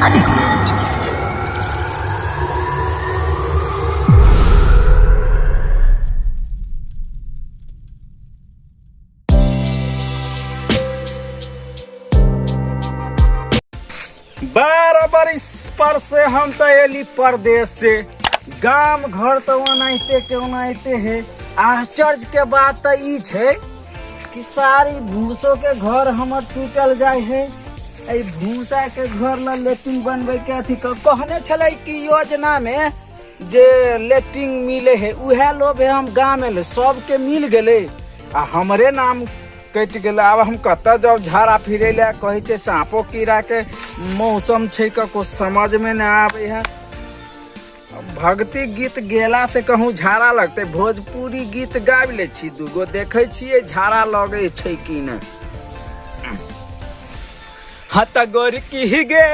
12 बरिस पर से हम तो एली परदेश से, गाम घर तो ओनाहिते के ओनाहिते है। आश्चर्य के बात तो ई छै कि सारी भूसो के घर हमर टूटल जाय है। एहि भूसा के घर ला लेट्रिन बनबै के अथी कहने छलै कि योजना में जे लेट्रिन मिले है, उहे लोभ है हम गाँव एलै, सबके मिल गेलै आ हमरे नाम कटि गेलै। आब हम कतऽ जाउ झाड़ा फिरै लए? कहै छै साँपो कीड़ा के मौसम छै, कको समझ में नहि आबै है। भक्ति गीत गेला से कहूँ झाड़ा लगतै? भोजपुरी गीत गाबि लै छी दूगो, देखै छियै झाड़ा लगै छै कि नहि। हत गोरकी गे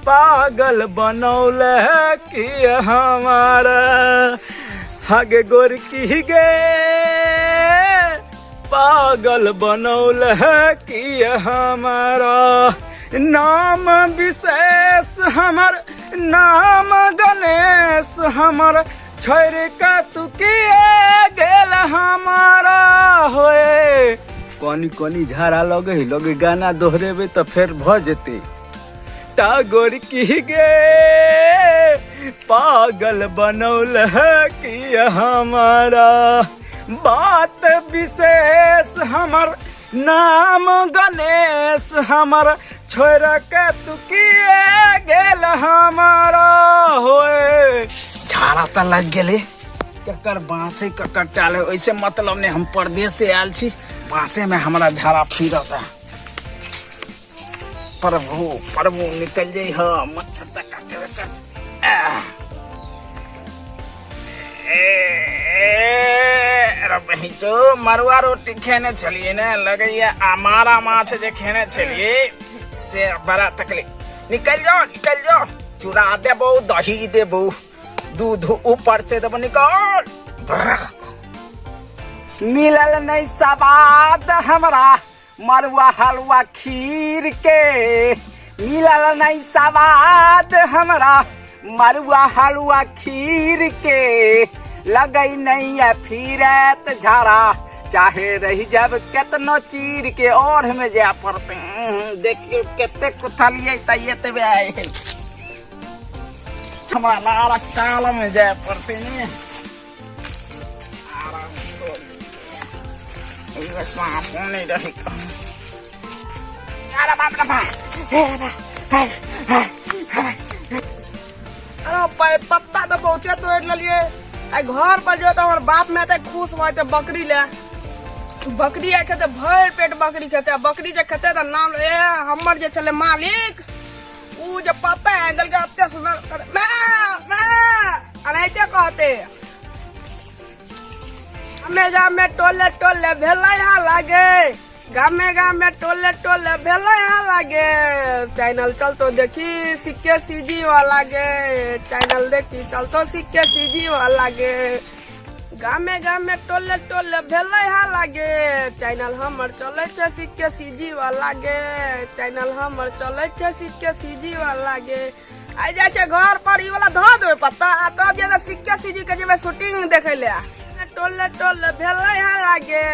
पागल बनौल कि हमारा, हग गोरकी गे पागल बनौल कि हमारा, नाम विशेष हमर नाम गणेश हमर, छोड़ के तू किए गेल हमारा होए। कनी कनी झाड़ा लगे लगे गाना दोहरेबै तऽ फेर भऽ जेतै। टागोर की गे पागल बनौल है कि हमारा, बात विशेष हमर नाम गणेश हमर, छोड़ के तू किए गेल हमारा होए। झाड़ा तऽ लग गेलै, ककर बाँसे ककर टाले ओहिसे मतलब नहि, हम परदेश से आयल छी, बाँसे में हमरा झाड़ा फिरत है। प्रभु प्रभु निकल जाइ ह मच्छर तक काटे वैसे। अरे बहिचो, मरुआ रोटी खेने छलियै ने, लगैया अमारा माछ जे खेने छलियै से बड़ा तकलीफ। निकल जाओ निकल जाओ, चूड़ा देबो दही देबो दूध ऊपर से देबो, निकल। मिलल नहीं सवाद हमरा मरुआ हलुआ खीर के, मिलल नहीं सवाद हमरा मरुआ हलुआ खीर के, लगै नहीं है फिरत झाड़ा चाहे रही जब केतनो चीर के। और में जाय पड़ते, देखियो कते कुथलिए त एतबे आयल, हमरा लारा काल में जाय पड़ते ने। साँपो नहीं रही। अरे बाप रे बाप, अरे पत्ता तो बहुते तोड़ लेलिए। आ घर पर जो तो हमर बाप में खुश भऽ जेतै। बकरी ले बकरी आइ खेतै, भरि पेट बकरी खेतै। बकरी जे खेतै तऽ नाम ए हमर जे छलै मालिक, उ जे पत्ता आनि देलकै एते सुन्दर, एनाहिते कहते। गामे गामे टोले टोले भेलै हा लागे, गामे गामे टोले टोले भेलै हा लागे, चैनल चलतो देखी सिक्के सीजी वाला गे, चैनल देखी चलतो सिक्के सीजी वाला गे, गामे गामे टोले टोले भेलै हा लागे, चैनल हमर चलै छै सिक्के सीजी वाला गे, चैनल हमर चलै छै सिक्के सीजी वाला गे। आइ जाइ छै घर पर, ई वाला धऽ देबै पत्ता आ तब जेबै सिक्के सीजी के जेबै शूटिंग देखै ले। टोले टोले भेलै हा लागे,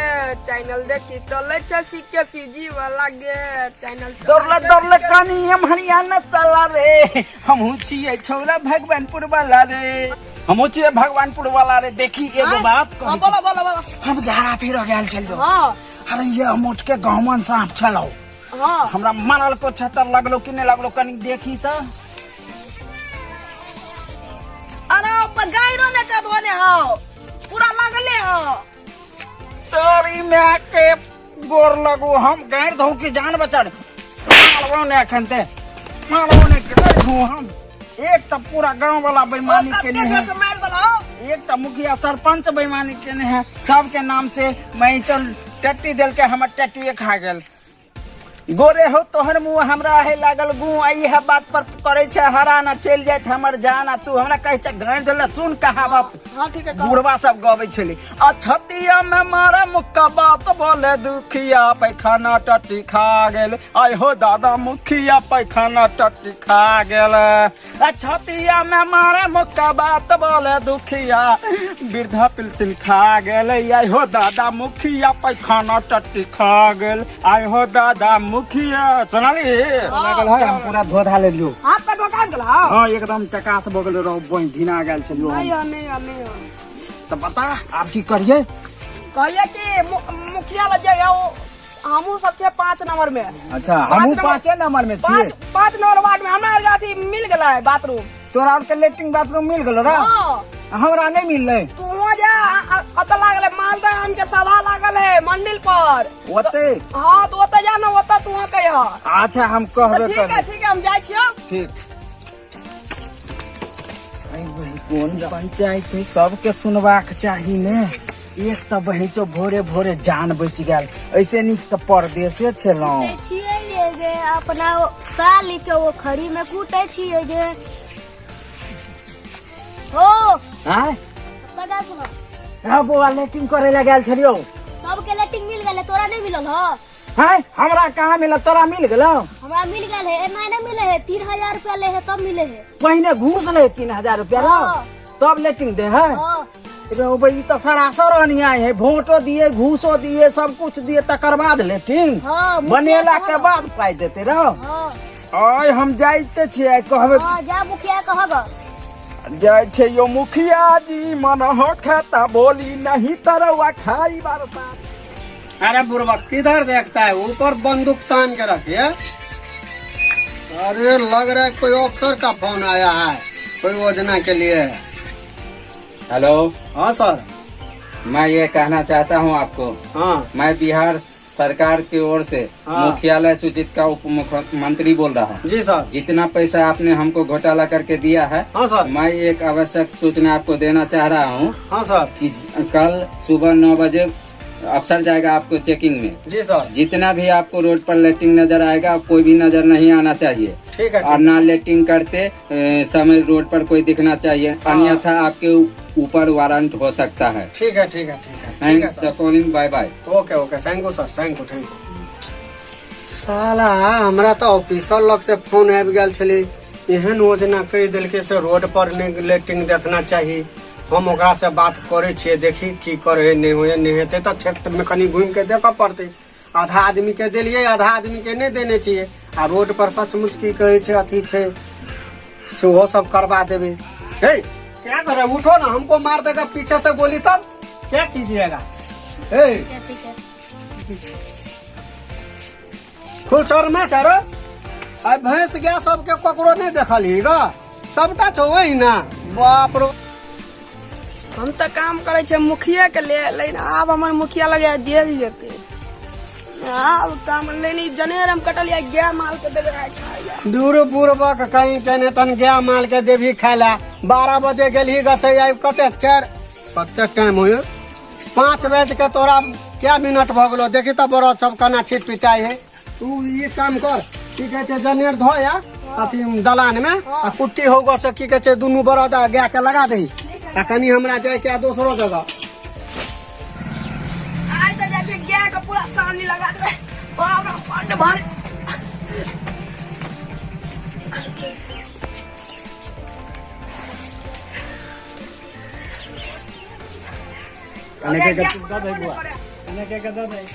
चैनल देखी चलै छै सिक्के सीजी वाला गे, चैनल दौड़ले दौड़ले कनी एम्हरिया न चला रे, हमहूँ छियै छौरा भगवानपुर वाला रे, हमहूँ छियै भगवानपुर वाला रे। देखी एगो बात कहै हाँ, बोलो बोलो बोलो। हम झाड़ा फिर गेल छलियौ। हाँ। अरे ये मोट के गहमन साँप छलौ। हाँ। हमरा मरल को छतर लगलो कि नहीं लगलो, कनी देखी त। अरे गायरो ने चढ़ोने हो, पूरा लगले हो। तोरी माय के गोर लगू, हम गायर धो के जान बचा मारबो ने एखन ते, मारबो ने गायर धो हम। एक त पूरा गांव वाला बेईमानी केने है, एक त मुखिया सरपंच बेईमानी केने है, सबके नाम से मैं चल टट्टी देल के हमर टट्टी खा गेल। गोरे हो तोहर मुंह हमरा हे लागल गु, इह बात पर करे छै हरान आ चलि जाइत हमर जान, आ तू हमरा कहै छै गाँड देला। सुन कहावत। हाँ, ठीक है, कहो। बुढ़वा सब गबै छलै, आ छतिया में मारा मुक्का बात बोले दुखिया, पैखाना टट्टी खा गेल। आय हो दादा, मुखिया पैखाना टट्टी खा गेल। आ छतिया में मारा मुक्का बात बोले दुखिया, वृद्धा पिलसिन खा गेल। आय हो दादा, मुखिया पैखाना टट्टी खा गेल। आय हो दादा, मुखिया। सुनली लागल है, हम पूरा धो धा लेलियो। हाथ पे ठोका गेल? हाँ। हाँ, एकदम टकास भऽ गेल रहो, बहि घिना गेल छलियो। नहीं हो, नहीं हो, नहीं हो। तऽ बता, आब की करिए? कहिए कि मुखिया लग जाइए, हमहूँ सब छे 5 नंबर में। अच्छा, हमहूँ 5 नंबर में छियै। 5 नंबर वार्ड में हमरा आर अथी मिल गेलै बाथरूम। तोरा आर के लेट्रिन बाथरूम मिल गेलो रे? हाँ। हमरा नहीं मिललै। तू वहाँ जा, ओतऽ लागल है मालदह आम के सभा लागल है मंदिर पर। ओते? हाँ, तो ओतऽ जा ना, ओतऽ तू वहाँ कहिह। अच्छा, हम तो कहबे ठीक है। करबै। ठीक है, हम जाइ छियौ। ठीक। अरे बहिन, कोन पंचायत है, सबके सुनबाक चाही ने। एक तऽ बहिन चो भोरे भोरे जान बचि गेल, ऐसे नीक तऽ परदेसे छलहुँ। कूटै छियै रे गे, अपना साली के ओखरी में कूटै छियै गे हो। आँय? कदा छौ? हाँ बौआ, लेट्रिन करे लए गेल छलियौ। सबके लेटिंग मिल गेलै, तोरा नहीं मिलल हो? हाय, हमरा कहाँ मिलल? तोरा मिल गेलौ? हमरा मिल गेल है। एना नहीं मिले है, 3000 रुपया ले है तब मिले है। पहिने घूस ले 3000 रुपया रौ, हाँ। तब लेट्रिन दे है। हाँ। रे भाई, ई तऽ सरासर अन्याय है। वोटो दिए, घूसो दिए, सब कुछ दिए, तकर बाद लेट्रिन? हाँ, मुखिया बनेला कहब। के बाद पाई देते रहो। हाँ। आय, हम जाइते छियै, कहबै। हाँ, जा, मुखिया कहब। जाइ छै यो मुखिया जी, मन हो खाता बोली नहीं तरवा खाई बरसात। अरे बुड़बक, किधर देखता है? ऊपर बंदूक तान के रखिए। अरे, लग रहा है कोई अफसर का फोन आया है, कोई योजना के लिए। हेलो। हाँ सर। मैं ये कहना चाहता हूँ आपको, मैं बिहार सरकार की ओर से मुख्यालय सूचित का उप मुख्यमंत्री बोल रहा हूँ। जी सर। जितना पैसा आपने हमको घोटाला करके दिया है, हाँ सर। मैं एक आवश्यक सूचना आपको देना चाह रहा हूँ हाँ सर। कि कल सुबह 9 बजे अफसर जाएगा आपको चेकिंग में। जी सर। जितना भी आपको रोड पर लेट्रिन नजर आएगा, कोई भी नजर नहीं आना चाहिए ठीक है। और ना लेट्रिन करते समय रोड पर कोई दिखना चाहिए, अन्यथा आपके ऊपर वारंट हो सकता है। ठीक है, ठीक है, ठीक है, ठीक है। Thanks the calling, bye bye. Okay okay, thank you sir, thank you, thank you. साला, हमरा तऽ ऑफिसर लग से फोन आबि गेल छलै। एहन योजना कहि देलकै से रोड पर नहि लेट्रिन देखना चाही। हम ओकरा से बात करै छियै, देखी की करै है, नहि होइ, नहि हेतै तऽ क्षेत्रमे कनि घुमि के देखऽ पड़तै। आधा आदमी के देलियै, आधा आदमी के नहि देने छियै। आ रोड पर सचमुच की कहै छै अथी छै, सेहो सब करवा देबै। हे, क्या कर रहे? उठो ना, हमको मार देगा पीछे से गोली तब क्या कीजिएगा? हे। ठीक है, ठीक है। खुल चर में चर। आइ भैंस गाय सबके ककरो नहि देखलही ग? सबटा छौ वही ना, बाप रो। हम तऽ काम करै छियै मुखिया के लिए, लेकिन आब हमर मुखिया लगे जेल जेतै। आब काम लेकिन जनेर हम कटलियै, गाय माल के देबै आइ खाइ लए। दूर बुढ़बक कहीं केने तन गाय माल के देबही खाय ला। 12 बजे गेलही गसै, आबि कते चारि कते टाइम होय? 5 बज के तोरा क्या मिनट भऽ गेलो। देखी तऽ बरद सब केना छिट पिटाइ है। तू ई काम कर, की कहै छै, जनेर धो या अथी दलान में आ कुट्टी हो गो से की कहै छै, दुनू बरद आ गाय के लगा दही आ कनी हमरा जाय के आ दोसरो जगह। आइ तऽ जाइ छै गाय के पूरा सानी लगा देबै। बाप रे, बड्ड भारी। कने के गाय दऽ दही बुआ, कने के दऽ दही।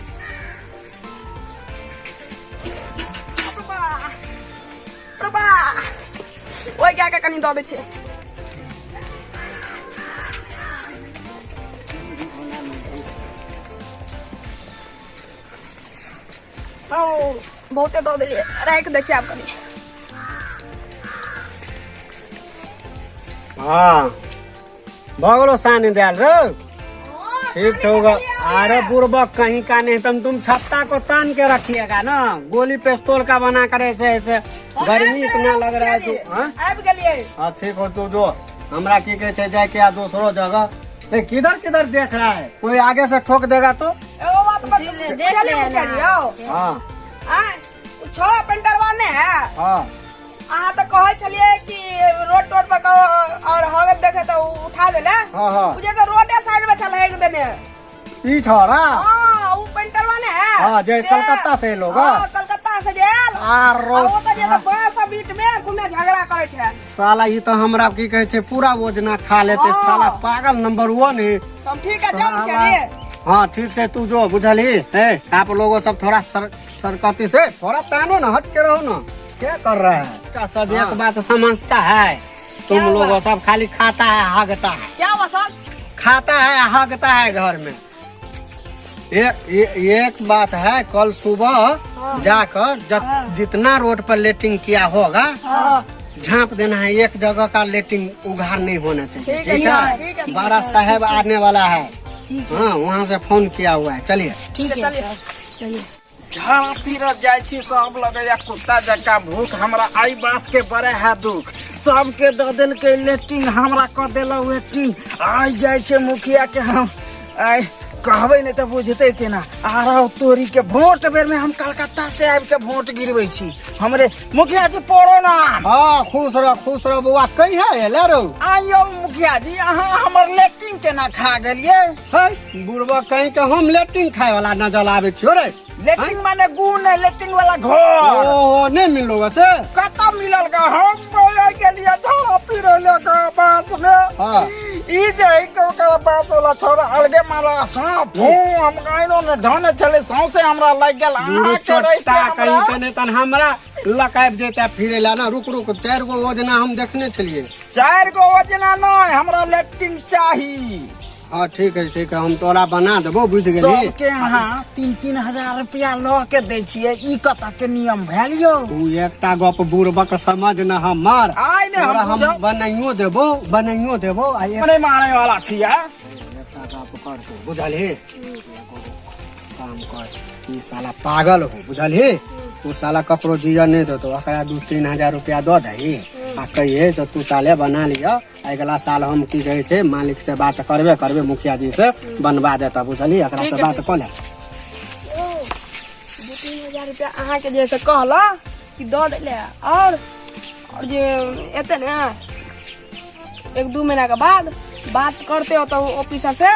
प्रभा, प्रभा, ओहि गाय के कनि दऽ दै छै। ओ बहुते दऽ देलियै, राखि दै छियै आब कनि। हाँ, भऽ गेलो सानी देल रो, ठीक छौ ग। अरे बुड़बक कहीं का, नहीं तुम तुम छत्ता को तान के रखिएगा ना, गोली पिस्तौल का बना कर ऐसे ऐसे। गर्मी इतना लग रहा है तू, हाँ? आबि गेलियै। हाँ, ठीक हो। तू जो, हमरा की कहे छै, जाके आ दोसरो जगह। ए, किधर किधर देख रहा है? कोई आगे से ठोक देगा तो? एगो बात इसीलिए देख बुझलियै रहे हैं मुखिया जी ना। यौ? हाँ। आँय, छोरा पेंटरवा ने है। हाँ। अहाँ तऽ कहै छलियै कि रोड टोड पर और हवे देखे तऽ उ उठा देले। हाँ हाँ। उ जे तऽ रोडे साइड में छल हेक देने। ई छोरा? हाँ, उ पेंटरवा ने है। हाँ, जे कलकत्ता से लोग, हाँ। हाँ, कलकत्ता से जे आयल। आर आ ओ तऽ जे तऽ बांस आ बीट में घूमे झगड़ा करै छै। साला ई तऽ हमरा की कहै छै पूरा योजना खा लेते। हाँ। साला पागल नंबर 1 है। तब ठीक है, जाओ मुखिया जी। हाँ ठीक से तू जो बुझली है। आप लोगों सब थोड़ा सरकती से थोड़ा तानो ना, हट के रहो ना। क्या कर रहा है क्या सब? एक बात समझता है तुम क्या हुआ? लोगों सब खाली खाता है हगता है। क्या हुआ सर? खाता है हगता है घर में। एक बात है, कल सुबह जाकर जब जितना रोड पर लेटिंग किया होगा झाँप देना है। एक जगह का लेटिंग उघार नहीं होना चाहिए। ठीक है, ठीक है? ठीक है। बड़ा साहेब आने वाला है। ठीक है। हाँ, वहाँ से फोन किया हुआ है। चलिए। ठीक है। चलिए। चलिए। झाड़ा पीरत जाइ छी, सब लगैया कुत्ता जकाँ भूख। हमरा एहि बात के बड़े है दुख, सबके दऽ देलकै लेटिंग, हमरा कऽ देलक वेटिंग। आइ जाइ छै मुखिया के, हम आइ कहबै नहि तऽ बुझतै केना। आरौ तोरी के वोट बेर में हम कलकत्ता से आबि के वोट गिरबै छी। हमरे मुखिया जी पड़ो ना। हाँ, खुश रह, खुश रह बौआ। कही है एले रो? आइयो मुखिया जी, अहाँ हमर लेटिंग केना खा गेलियै? है बुढ़बा कहीं के हम लेटिंग खाए वाला नजर आवे छियो रे। लेटिंग माने गुण है, लेटिंग वाला घर। ओ नहीं मिलो से? कतऽ मिलल गा? हम बोले के लिए झाड़ा पीरे ले के बांस में। हाँ। ई जे है के ओकरा बांस वाला छोरा अलगे मारा सांप फू, हम गाइनो ने धने छले सौंसे हमरा लागि गेल। दूर अहाँ के रहिते चोट्टा कहीं हमरा के नहीं तन हमरा लकाबि जेता फिरे ला ना। रुक रुक, 4 गो योजना हम देखने छलिए। 4 गो योजना नहीं, हमरा लेटिंग चाही। हाँ ठीक है, ठीक है, हम तोरा बना देबो, बुझ गेली? सबके अहाँ 3-3 हजार रुपया लऽ के दै छियै, ई कतऽ के नियम भेल यौ? तू एकटा गप बुड़बक समझ न हमर। आइ ने हम तोरा हम बुझब। बनाइयो देबो, बनाइयो देबो। आ एक नहि मारै वाला छियै। एकटा गप कर तू, बुझलही? एगो काम कर, ई साला पागल हो, बुझलही? तू साला ककरो जिया नहीं देतो। ओकरा 2-3 हजार रुपया दऽ दही आ कहिए से तू ताले बना लिअ, अगिला साल हम की कहै छै मालिक से बात करबे करबे, मुखिया जी से बनवा देता, बुझलही? एकरा से बात कऽ ले। 2-3 हजार रुपया अहाँके जे से कहला कि दऽ देले, और जे एते ने 1-2 महीना के बाद बात करते हो तो ऑफिसर से,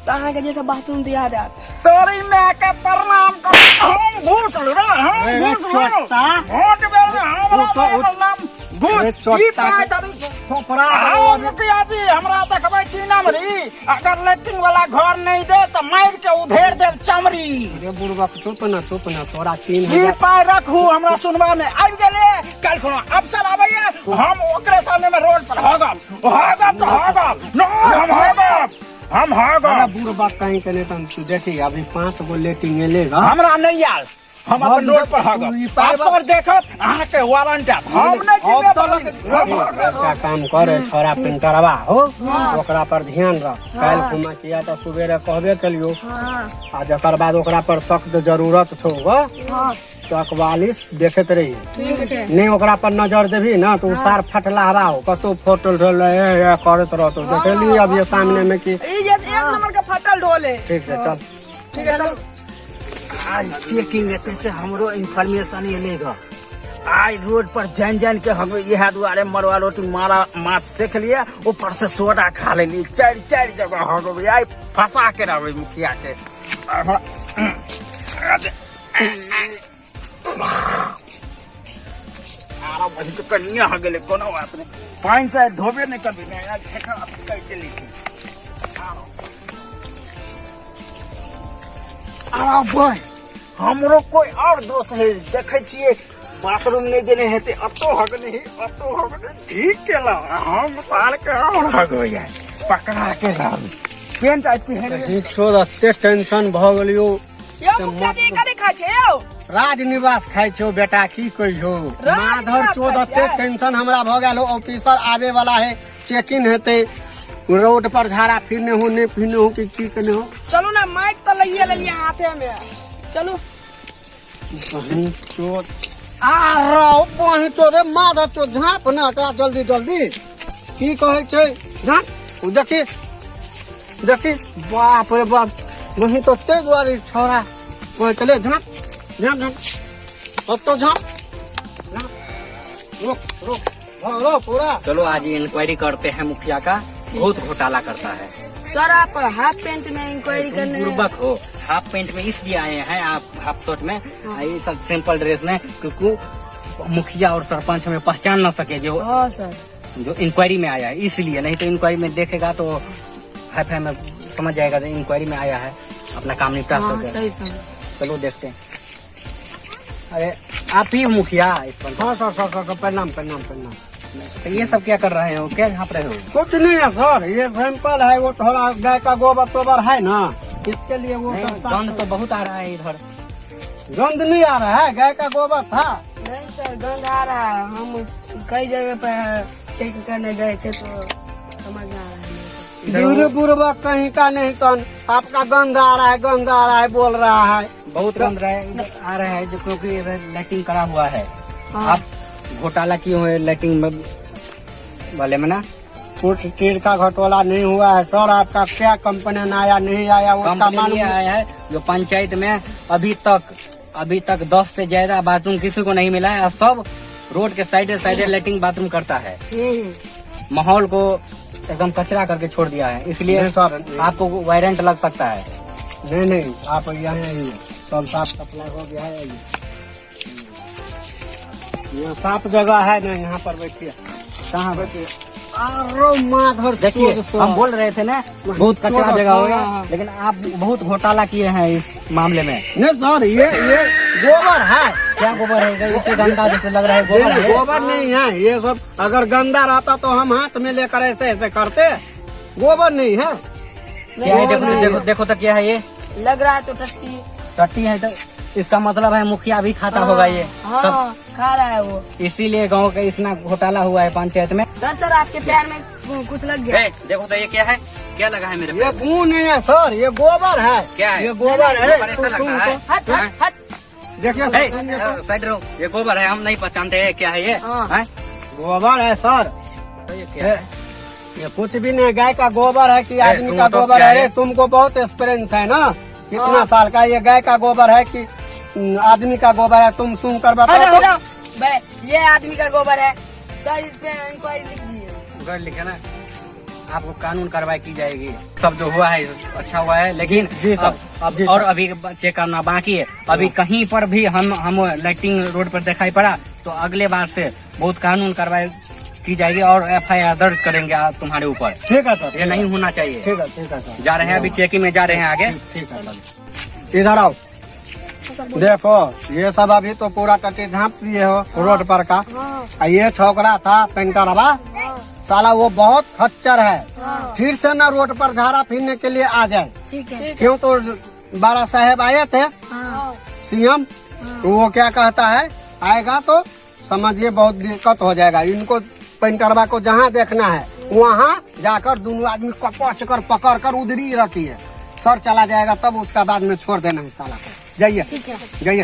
तो अहाँके जे से बाथरूम दिया देत। तोरी माय के प्रणाम कर, हम घूस लेबै, हम ए, घूस लेबै। चोट्टा। वोट बेर में हमरा उठ, उठ। देल नाम घूस। ए, ई चोट्टा पाय के धरी। थोपड़ा हाँ, मुखिया जी, हमरा देखबै छी नमरी, अगर लेट्रिन वाला घर नहीं दे तो मार के उधेड़ देब चमरी। अरे बुड़बक चुप ना, चुप ना, तोरा 3 ई हजार पाय रखू, हमरा सुनबा में आबि गेलै। काल्हि कोनो अफसर आबैया, हम ओकरे सामने में रोड पर हगब, हगब तऽ हगब, नहीं हम हगब, हम हगब। अरे बुड़बक कहीं के नहीं तन तू देखी, अभी 5 गो लेटिंग एलेगा। हमरा नहीं आयल, हम अपन हम रोड पर हगब। तू ई पाय अफसर देखत अहाँके वारंट आयत, हम नहीं अफसर जिम्मेदारी। लग- हम हगब। एकटा काम करे छोरा पेंटरवा हो, ओकरा पर ध्यान रख। काल्हि खुमा किया तऽ सुबेरे कहबे केलियो, आ जकर बाद ओकरा पर सख्त जरूरत छौ गो, चकवालिस देखैत रही। ठीक छै। नहीं ओकरा पर नजर देबही ना तो उ सार फटला हवा हो, कतौ फोटल रहल ए, ए, करैत रहतो। देखली अभी सामने में कि ई जे 1 नंबर के फटल ढोल है। ठीक छै, चल। ठीक है, चल। आज चेकिंग एते से हमरो इन्फॉर्मेशन एलेगा। आइ रोड पर जान जान के हम इएह दुआरे मरुआ रोटी मारा माछ सेख लिए, ऊपर से सोडा खा लेलिए। 4-4 जगह हगबै, आइ फंसा के रहबै मुखिया के। आरो बहिन तो कनिया हो गेलै, कोनो बात नहि, पानि से आइ धोबे नहि करबै, नहि आइ ठेका करके लिखी। आरो बहिन हमरो कोई और दोस्त है, देखै छियै बाथरूम नहि जेने हेतै, अतो हगने ही, अतो हगने, ठीक केला हम पार के और हगै पकड़ा के रहबै। पेंट आइ पहिरले। ठीक छौ, एते टेंशन भऽ गेलियो। यौ मुखिया जी, कथी खाइ छै यौ? राजनिवास खाइ छौ बेटा, की कहियो। राजनिवास माधर चोद, खाइ एते छियै? टेंशन हमरा भऽ गेल हो। ऑफिसर आबे वाला है, चेकिंग हेतै, रोड पर झाड़ा फिरने हो नहीं फिरने हो कि की केने हो। चलू ने, माइक तऽ लइए लेलियै हाथे में, चलू। बहिन चोद, आ रहो बहिन चोद रे माधर चोद, झाँप ना एकरा जल्दी जल्दी। की कहै छै झाँप, उ देखी देखी, बाप रे बाप, बहिन तो ते दुआरे छौड़ा कहै छलै झाँप झाँप झाँप। अब तो झाँप, झाँप। रोक रोक भगलो पूरा। चलो आज इंक्वायरी करते हैं मुखिया का, बहुत घोटाला करता है। सर आप हाफ पैंट में इंक्वायरी करने बुर्बक हो, हाफ पैंट में इसलिए आए हैं आप, हाफ शर्ट में, ये सब सिंपल ड्रेस में, क्योंकि मुखिया और सरपंच हमें पहचान न सके जो हाँ सर जो इंक्वायरी में आया है, इसलिए। नहीं तो इंक्वायरी में देखेगा तो हाई फाई में समझ जाएगा जो इंक्वायरी में आया है, अपना काम निपटा हाँ सके। सही सर। चलो देखते हैं। अरे आप ही मुखिया इस पर? हाँ सर सर सर सर, प्रणाम प्रणाम प्रणाम। तो ये सब क्या कर रहे हो, क्या झाँप रहे हो? कुछ नहीं है सर, ये सैंपल है, वो थोड़ा गाय का गोबर तोबर है ना, इसके लिए वो नहीं, सब साफ- गंध तो बहुत आ रहा है इधर। गंध नहीं आ रहा है, गाय का गोबर था। नहीं सर गंध आ रहा है, हम कई जगह पर चेक करने गए थे तो समझ में आ रहा है मेरे को। दूर बुर्बक कहीं का नहीं कन, आपका गंध आ रहा है, गंध आ रहा है बोल रहा है। बहुत गंध रहा है, आ रहा है जो, क्योंकि इधर लैट्रिन करा हुआ है। हाँ। आप घोटाला क्यों है लैट्रिन में वाले में ना? कुछ चीज का घोटाला नहीं हुआ है सर, आपका क्या कंप्लेन आया नहीं आया उसका कंप्लेन मालूम ये आया है जो पंचायत में अभी तक 10 से ज्यादा बाथरूम किसी को नहीं मिला है, और सब रोड के साइड साइड लैट्रिन बाथरूम करता है। माहौल को एकदम कचरा करके छोड़ दिया है, इसलिए नहीं सर, नहीं। आपको वारंट लग सकता है। नहीं नहीं, आप यहाँ आइए, सब साफ सप्लाई हो गया है, आइए। यहाँ साफ जगह है ना, यहाँ पर बैठिए। कहाँ बैठिए? अरे माधर, देखिए चोर हम बोल रहे थे ना बहुत कचरा चोर, जगह हो गया, हाँ। लेकिन आप बहुत घोटाला किए हैं इस मामले में। नहीं सर, ये गोबर है। क्या गोबर है? इसे गंदा जैसे लग रहा है, गोबर नहीं, है। गोबर नहीं है ये सब, अगर गंदा रहता तो हम हाथ में लेकर ऐसे ऐसे करते, गोबर नहीं है। क्या है? देखो तो, देखो देखो तो क्या है ये? लग रहा है तो टट्टी। टट्टी है, तो इसका मतलब है मुखिया भी खाता होगा ये हाँ सब, खा रहा है वो, इसीलिए गांव का इतना घोटाला हुआ है पंचायत में। सर सर आपके पैर में कुछ लग गया। ए, देखो तो ये क्या है, क्या लगा है मेरे ये पैर में? गू नहीं है सर, ये गोबर है। क्या है? ये गोबर है। गोबर ऐसा लगता है। हट हट हट। देखिए ए, सर, सुनिए सर। साइड रहो, ये गोबर है, हम नहीं पहचानते हैं क्या है ये। हाँ। हैं? गोबर है सर, तो ये क्या है? ये कुछ भी नहीं, गाय का गोबर है कि आदमी सुनो का तो गोबर क्या है? है? अरे तुमको बहुत एक्सपीरियंस है ना, कितना साल का, ये गाय का गोबर है कि आदमी का गोबर है? तुम सुन कर बताओ हेलो तो। हेलो भाई, ये आदमी का गोबर है सर, इस पे इंक्वायरी लिख दीजिए। गौर लिखे ना, आपको कानून कार्रवाई की जाएगी। सब जो हुआ है अच्छा हुआ है, लेकिन जी सर, अब जी और सर। अभी चेक करना बाकी है। अभी कहीं पर भी हम लाइटिंग रोड पर दिखाई पड़ा तो अगले बार से बहुत कानून कार्रवाई की जाएगी और एफआईआर दर्ज करेंगे आप तुम्हारे ऊपर। ठीक है सर, ये नहीं होना चाहिए। ठीक है, ठीक है सर। जा रहे हैं अभी चेकिंग में जा रहे हैं आगे। ठीक है सर, इधर आओ। देखो ये सब अभी तो पूरा टट्टी झाँप दिए हो रोड पर का। आ ये छोकरा था पेंटरवा साला, वो बहुत खच्चर है, फिर से ना रोड पर झाड़ा फिरने के लिए आ जाए। ठीक है। क्यों तो बारा साहेब आए थे सीएम, तो वो क्या कहता है, आएगा तो समझिए बहुत दिक्कत हो जाएगा इनको। पेंटरवा को जहाँ देखना है वहाँ जाकर दोनों आदमी कपच कर पकड़ कर उधरी रखिए, सर चला जाएगा तब उसका बाद में छोड़ देना है साला को। जाइए ठीक है। जाइए।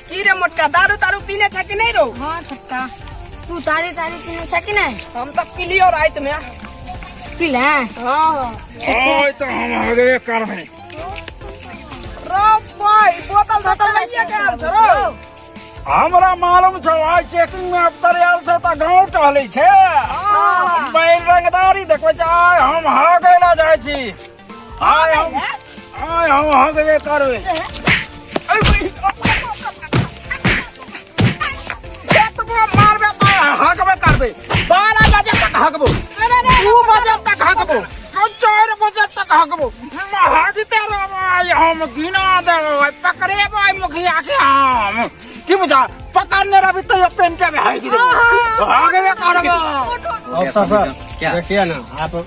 की रे मोटका, दारू तारू पीने छा कि नहीं रो? हाँ छोटका, तू तारी तारी पीने छा कि नहीं? हम तो पीलियो रात में। पी ले। हाँ ओए तो हम हगबे करबै। रो भाई, बोतल धोतल लइए के आयल छौ रो। हमरा मालूम छौ, आइ चेकिंग में अफसर आयल छौ तऽ गाँव टहलै छै, बैल रंगदारी देखबै छै। आइ हम हगै ला जाइ छी, आइ हम हगबे करबै। केतबो मारबे तऽ हगबे करबै, 12 बजे तक हगबो, 2 बजे तक हगबो, 4 बजे तक हगबो, हगते रहबै। आइ हम गिना देबै, पकड़ेबै मुखिया के हम। की बुझा पकड़ने रहबी तैयो पेंटे में हगि देबै, हगबे करबै। अफसर सर क्या? देखिए ना, आप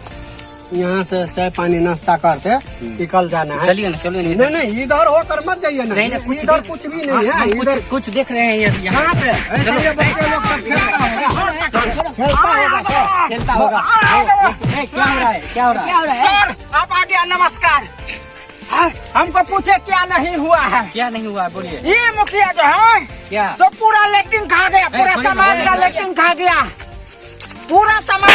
यहाँ से चाय पानी नाश्ता करके निकल जाना है। चलिए ना, चलिए ना। नहीं नहीं, इधर होकर मत जाइए ना। नहीं, नहीं, कुछ इधर कुछ भी नहीं है, हम इधर कुछ देख रहे हैं ये यहाँ पे। ऐसे ये बच्चे लोग सब खेलता होगा, खेलता होगा सर। खेलता होगा। ए, क्या हो रहा है, क्या हो रहा है? क्या हो रहा है? सर आप आ गया, नमस्कार। हाँ, हमको पूछे क्या नहीं हुआ है? क्या नहीं हुआ है बोलिए। ये मुखिया जो है क्या? सो पूरा लेटिंग खा गया, पूरा छोड़िए, समाज का छोड़िए। लेटिंग खा गया, पूरा समाज।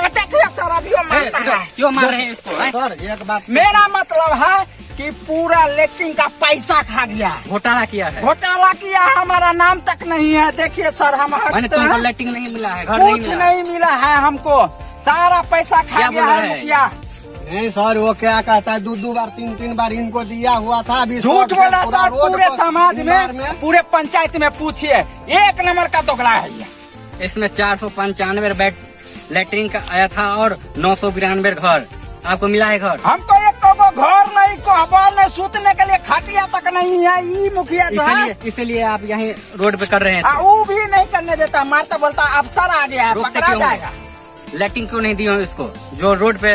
देखिए सर, अभी वो ए, मारता है। क्यों मार रहे हैं इसको? हैं? सर एक बात, मेरा मतलब है कि पूरा लेट्रिन का पैसा खा गया है। घोटाला किया है। घोटाला किया है, हमारा नाम तक नहीं है। देखिए सर, हम मैंने हटते तुमको हैं। लेटरिन नहीं मिला है, घर नहीं कुछ मिला। नहीं मिला है हमको, सारा पैसा खा क्या गया बोल है रहे हैं? मुखिया। नहीं सर, वो क्या कहता है, दो दो बार तीन तीन बार इनको दिया हुआ था। अभी झूठ सब बोला पूरा सर, रोड पूरे पर समाज दीवार में, पूरे पंचायत में पूछिए, एक नंबर का दोगला है ये। इसमें 495 बेड लेटरिन का आया था और 992 घर आपको मिला है घर। हमको एक को घर नहीं, कोहबर नहीं, सूतने के लिए खटिया तक नहीं है ई मुखिया जो है। इसलिए इसलिए आप यहीं रोड पे कर रहे हैं। वो भी नहीं करने देता, मारता बोलता अफसर आ गया है, रोकते पकड़ा क्यों? जाएगा। लेटरिन क्यों नहीं दी हो इसको जो रोड पे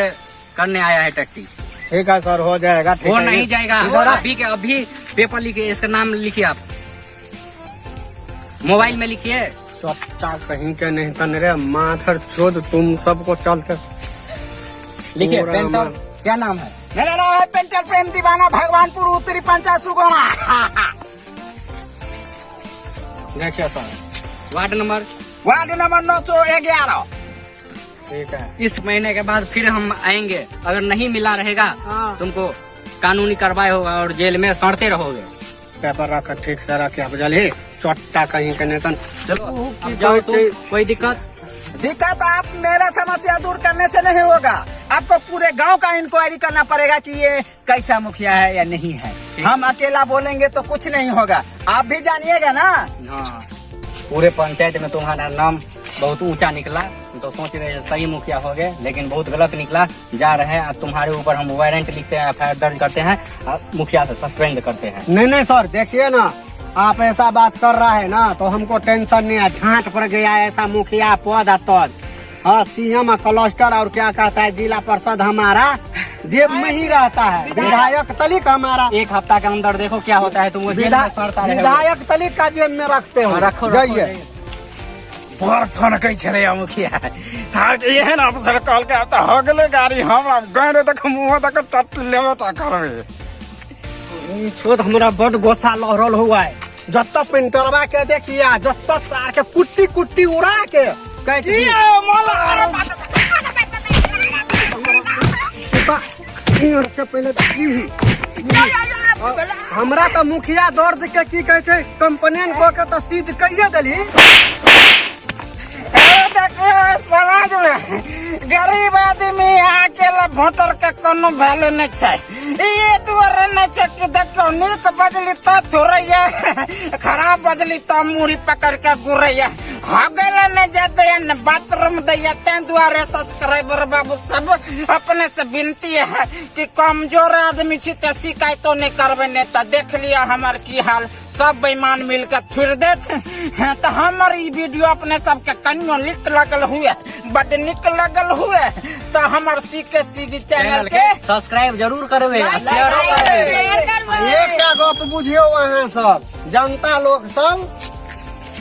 करने आया है टट्टी? ठीक है सर, हो जाएगा। ठीक वो है। नहीं जाएगा। इधर आ। अभी के अभी पेपर लिखिए, इसका नाम लिखिए, आप मोबाइल में लिखिए। चपचा कहीं के नहीं तन रे माथर चोद तुम सबको चलते। लिखिए पूरा पेंटर क्या नाम है? मेरा नाम है पेंटर प्रेम दीवाना, भगवानपुर उत्तरी पंचायत सुगौना। देखिए sir, ward number? Ward number 911। ठीक है। इस महीने के बाद फिर हम आएंगे, अगर नहीं मिला रहेगा हाँ। तुमको कानूनी कार्रवाई होगा और जेल में सड़ते रहोगे। पेपर रख, ठीक से रख, बुझलिए? चट्टा कहीं के नहीं तन। चलो ऊ अब की जाओ कहै तुम, छै? कोई दिक्कत? दिक्कत आप मेरा समस्या दूर करने से नहीं होगा, आपको पूरे गांव का इंक्वायरी करना पड़ेगा कि ये कैसा मुखिया है या नहीं है। हम अकेला बोलेंगे तो कुछ नहीं होगा, आप भी जानिएगा ना। हाँ, पूरे पंचायत में तुम्हारा नाम बहुत ऊंचा निकला, तो सोच रहे हैं सही मुखिया हो गए, लेकिन बहुत गलत निकला। जा रहे हैं, अब तुम्हारे ऊपर हम वारंट लिखते हैं, एफ दर्ज करते हैं और मुखिया से सस्पेंड करते हैं। नहीं नहीं सर, देखिए ना, आप ऐसा बात कर रहा है ना तो हमको टेंशन नहीं है। झांट पर गया ऐसा मुखिया पद तद। हाँ, सीएम क्लस्टर और क्या कहता है जिला परिषद हमारा जेब में ही रहता है, विधायक तलिक हमारा एक हफ्ता के अंदर देखो क्या होता है, तुमको जेल में सड़ता रहेगा। विधायक तलिक का जेब में रखते हो। रखो रखो, जाइए। जाइए। बड़ फनकै छलै मुखिया साहब, एहन अफसर कहलकै तऽ हो गेलै गाड़ी, हमरा गैर देख मुँह देख टट लेबे टा करबै। ई छोट हमरा बड गोस्सा लहरल हुआ है। जत पेंटरवा के देखिया, जत सार के कुट्टी कुट्टी उड़ा के काटि दी। से पहिले की हमरा तऽ मुखिया दर्द के की कहै छै कंप्लेन कऽ के तऽ सीज कहिए देली। देखियो, समाज में गरीब आदमी अकेला वोटर के कोनो वैल्यू नहीं छै। ई दुआरे नहीं छै कि देखियो, नीक बजली तो थोड़ैया, खराब बजली तो मुड़ी पकड़ के गुरैया, हगल नहीं जाते न बाथरूम दैया। तें दुआरे सब्सक्राइबर बाबू सब अपने से विनती है कि कमजोर आदमी छी ते शिकायतो नहीं करबे, नहीं तो देख लिया हमर की हाल, सब बेईमान मिलकर फिर देत हैं। तो हमर ई वीडियो अपने सबके कनियो निक लगल हुए, बड निक लगल हुए तो हमर सी के सी जी चैनल के सब्सक्राइब जरूर करबे, शेयरो करबे। शेयर करबै। एकटा गप बुझियौ अहाँ सब जनता लोग सब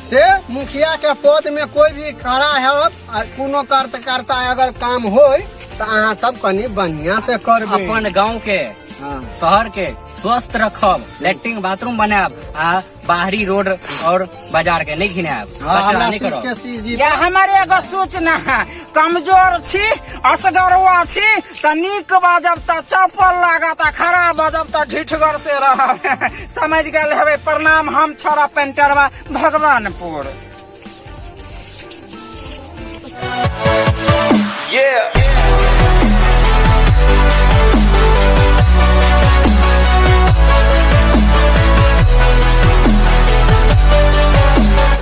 से, मुखिया के पद में कोई भी खड़ा है आ कोनो कार्यकर्ता अगर काम होय तऽ अहाँ सब कनि बढ़िया से करबै। अपन गांव के हाँ। शहर के स्वस्थ रखब, लेट्रिन बाथरूम बनायब आ बाहरी रोड और बाजार के नहीं घिनायब, हाँ, कचरा हमरा नहीं करब। के सी जी या हमर एगो सूचना है, कमजोर छी, असगरुआ छी तऽ नीक बाजब तऽ चप्पल लागत आ खराब बाजब तऽ ढिठगर से रहब। समझ गेल हेबै। प्रणाम, हम छोरा पेंटरवा, भगवानपुर।